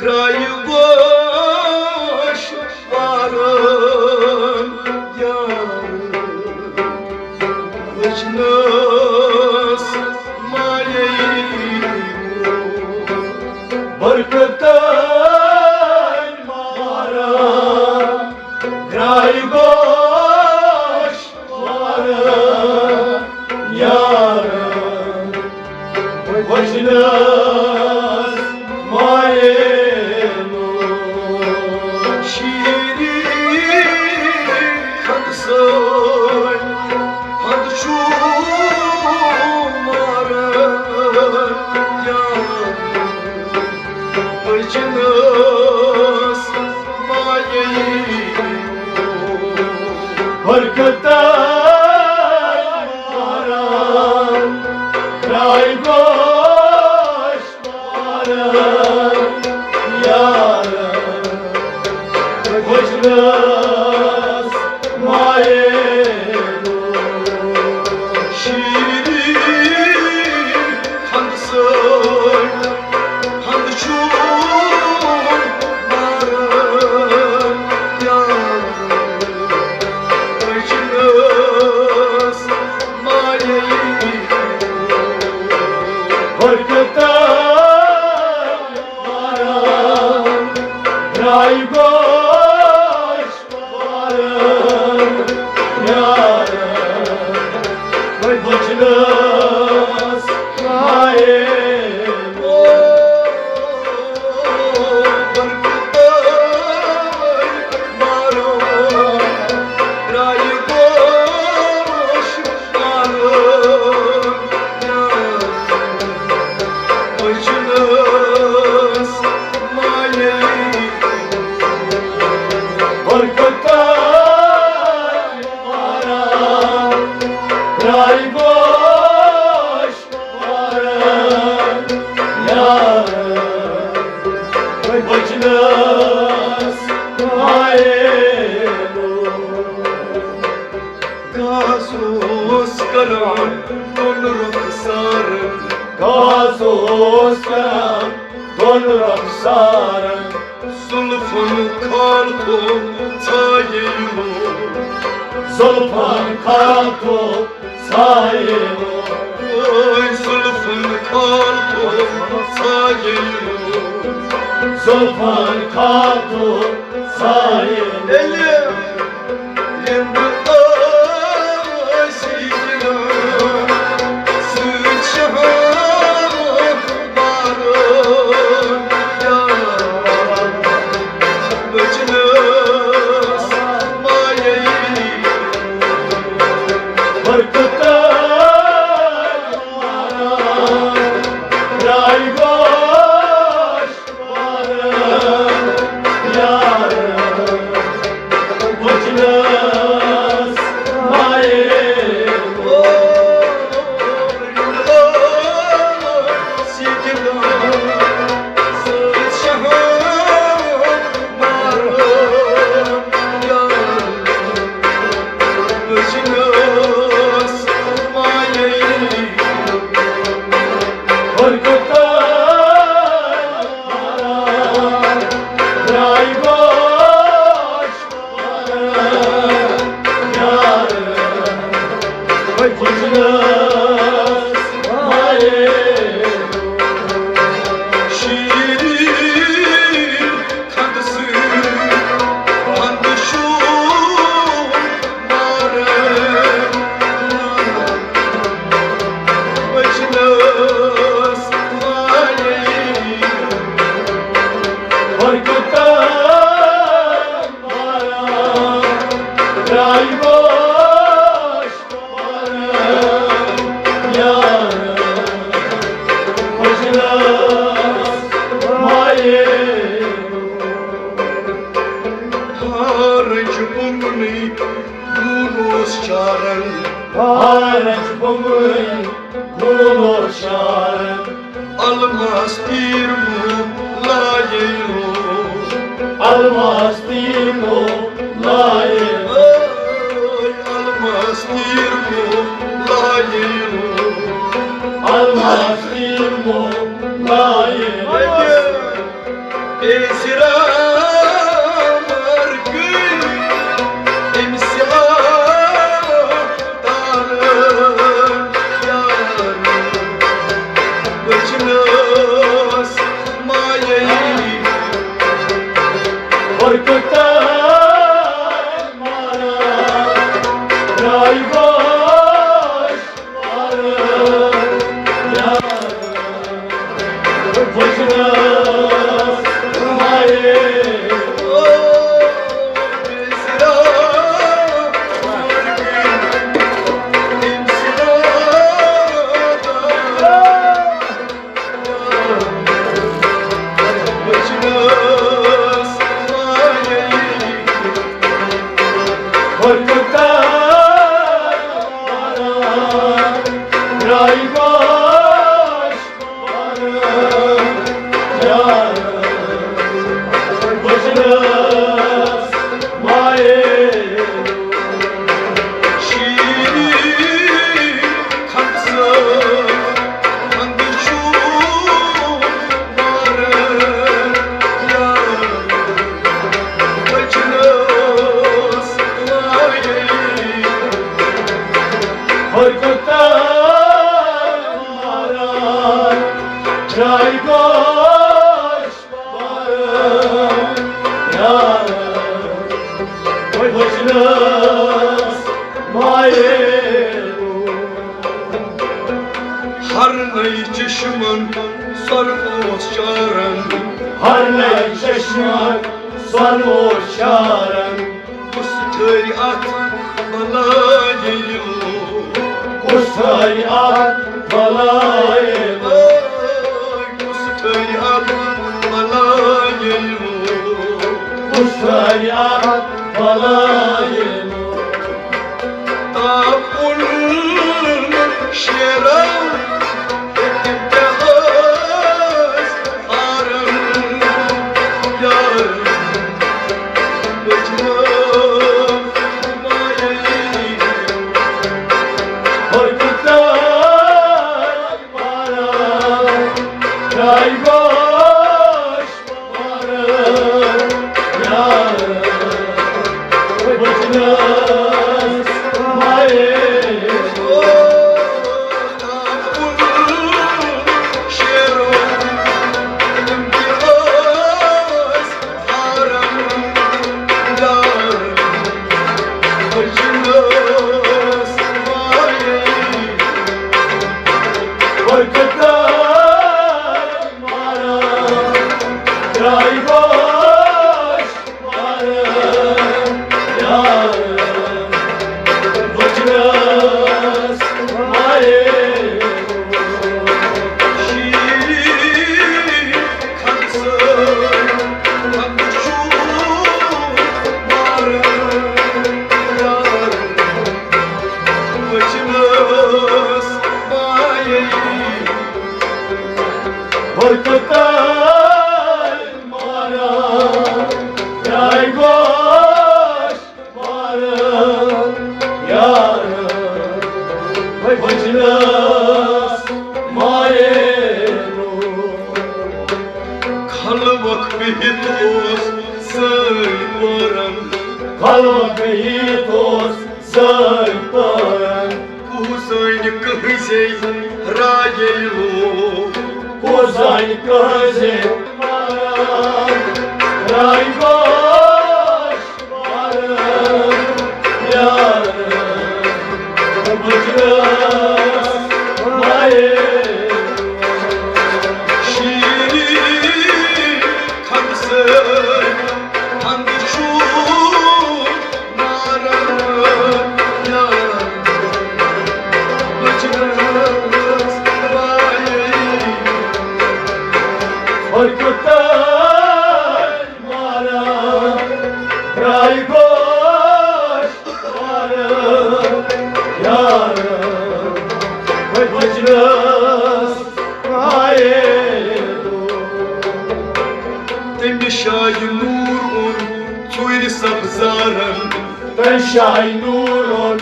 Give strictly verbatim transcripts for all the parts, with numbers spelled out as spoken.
کرایہِ گوش وارن یار، وٕچھنس مایہِ برکتن مارن۔ کرایہِ گوش وارن یارن، وٕچھنس مایہِ شیٖرِتھ خندٕ سۭتۍ، خندٕ چھُ مارن یارن۔ وٕچھنس مایہِ برکتن مارن، کرایہِ گوش وارن یارن۔ وٕچھنس مایہِ شیٖرِتھ خندٕ سۭتۍ، خندٕ چھُ مارن یارن۔ وٕچھنس مایہِ برکتن مارن، کرایہِ گوش وارن یارن، وۄنۍ وٕچھنس مایہِ۔ وٕچھنس مایہِ برکتن مارن، کرایہِ گوش وارن یارن، وٕچھنس مایہِ۔ گاس اوس کران دۄن رۄخسارن۔ گاس اوس کران دۄن رۄخسارن۔ زُلفن خالقو ژھایے لوگ۔ زُلفن خالقو ژھایے لوگ۔ اوے زُلفن خالقو ژھایے لوگ۔ زُلفن خالقو ژھایے لوگ۔ ییٚلہِ ہارٕچ بُمنٕے گوٗن اوس چاران۔ ہارٕچ بُمنٕے گوٗن اوس چاران۔ الماس تیٖر مو لایے لوگ۔ الماس تیٖر مو لایے لوگ۔ الماس تیٖر مو لایے لوگ۔ الماس تیٖر مو لایے لوگ۔ زِرا مرگٕے أمۍ سیاہ تارن یارن بچنس مایہِ۔ اور کوتاہ مارا راے باش ہر نئی چشمن سر اوس شارن۔ ہر نئی چشمن سر اوس شارن۔ کُس ٹھٔرۍ اَتھ بلایہِ یِمو؟ کُس ٹھٔرۍ اَتھ بلایہِ یِمو؟ کُس ٹھٔرۍ اَتھ بلایہِ یِمو؟ کُس ٹھٔرۍ اَتھ بلایہِ یِمو؟ تاپُن شیرا خلوق بِہِتھ اوس زٲلۍ پٲرن۔ خلوق بِہِتھ اوس زٲلۍ پٲرن۔ کُس زٲنہِ کٲنٛسے رایے لوگ؟ کُس زٲنہِ کٲنٛسے رایہِ گوش؟ تٔمۍ شاہہِ نوٗر اوٚن ژوٗرِ سبزارن۔ تٔمۍ شاہہِ نوٗر اوٚن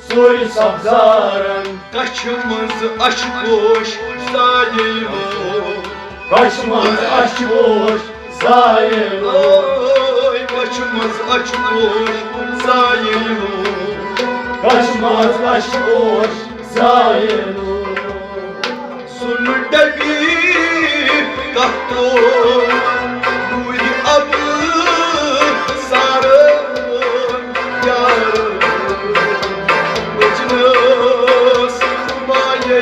ژوٗرِ سبزارن۔ کچھِ منٛز اچھِ پوش زایہِ یِمو۔ کچھِ منٛز اچھِ پوش سایلو۔ اوے، کچھ منٛز اچھِ پوش سایلو۔ کچھ منٛز اچھِ پوش سایلو۔ سُن ڈبی کتھ تروو نوٗرِ ابہٕ سارٕ یارٕ۔ وٕچھنَس مایَے۔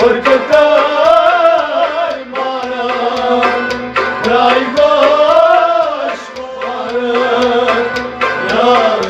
ہر کتار ماران، برٛاے گوش ماران، یار،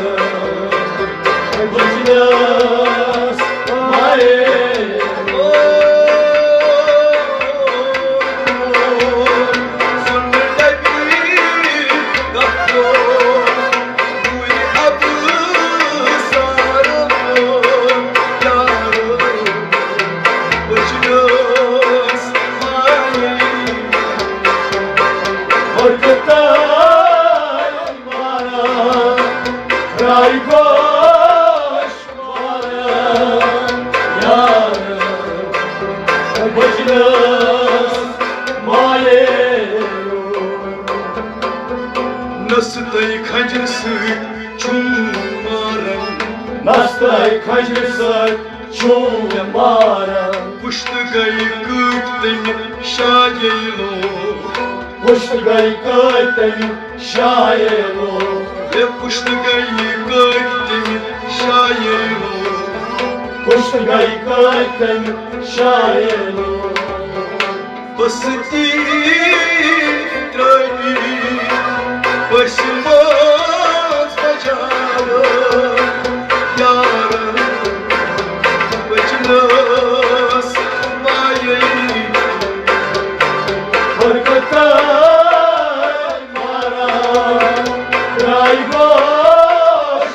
بجنس مایے۔ نستَے کھنجر سۭتۍ چھُم ماران۔ نستَے کھنجر سۭتۍ چھُم ماران۔ پُشت گٔے کٔتۍ تٔمۍ شایے لو۔ پُشت گٔے کٔتۍ تٔمۍ شایے لو۔ ہے پُشت گٔے کٔتۍ تٔمۍ شایے لو۔ پُشت گٔے کٔتۍ تٔمۍ شایے لو۔ پستی ترٲوی پٔسۍ منٛز بجارٕ یارٕ۔ بجنس مایَے۔ ہر کتار ماران، برٛاے گوش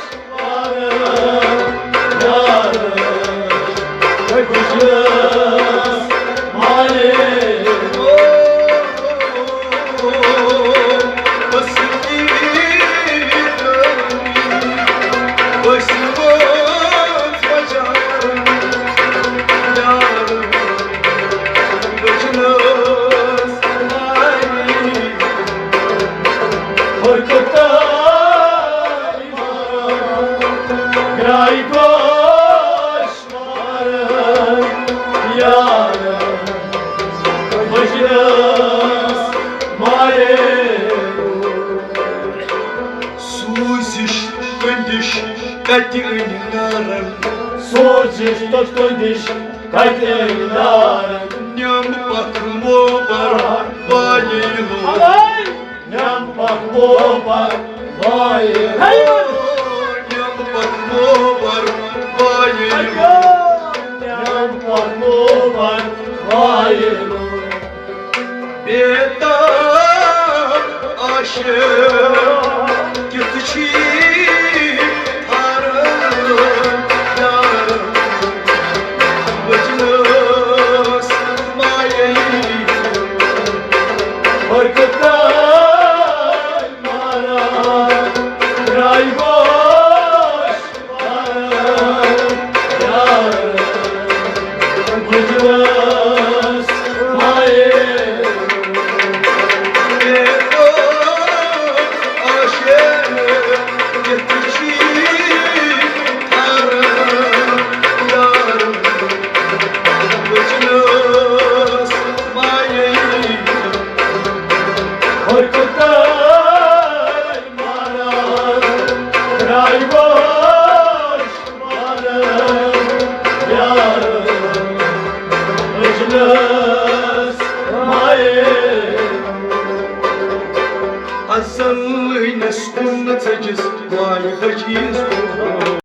گرٛاے گوش ماران یارن، بجنس مایے۔ سوٗزِش تُہنٛدِش کتہِ أنۍ نارن؟ سوٗزِش تہٕ تُہنٛدِش کتہِ أنۍ نارن؟ نِم پکھ موبر وایہِ لوٗر۔ نِم پکھ موبر وایہِ لوٗر۔ نِم پکھ موبر وایہِ لوٗر۔ نِم پکھ موبر وایہِ لوٗر۔ بے تاب عاشق کیُتھ چھی ٹھاران یارن، بجنس مایَے۔ ہر کتار ماران، گرٛاے گوش اصل لٲنس کُن ژٔجِس وایہِ بچیس۔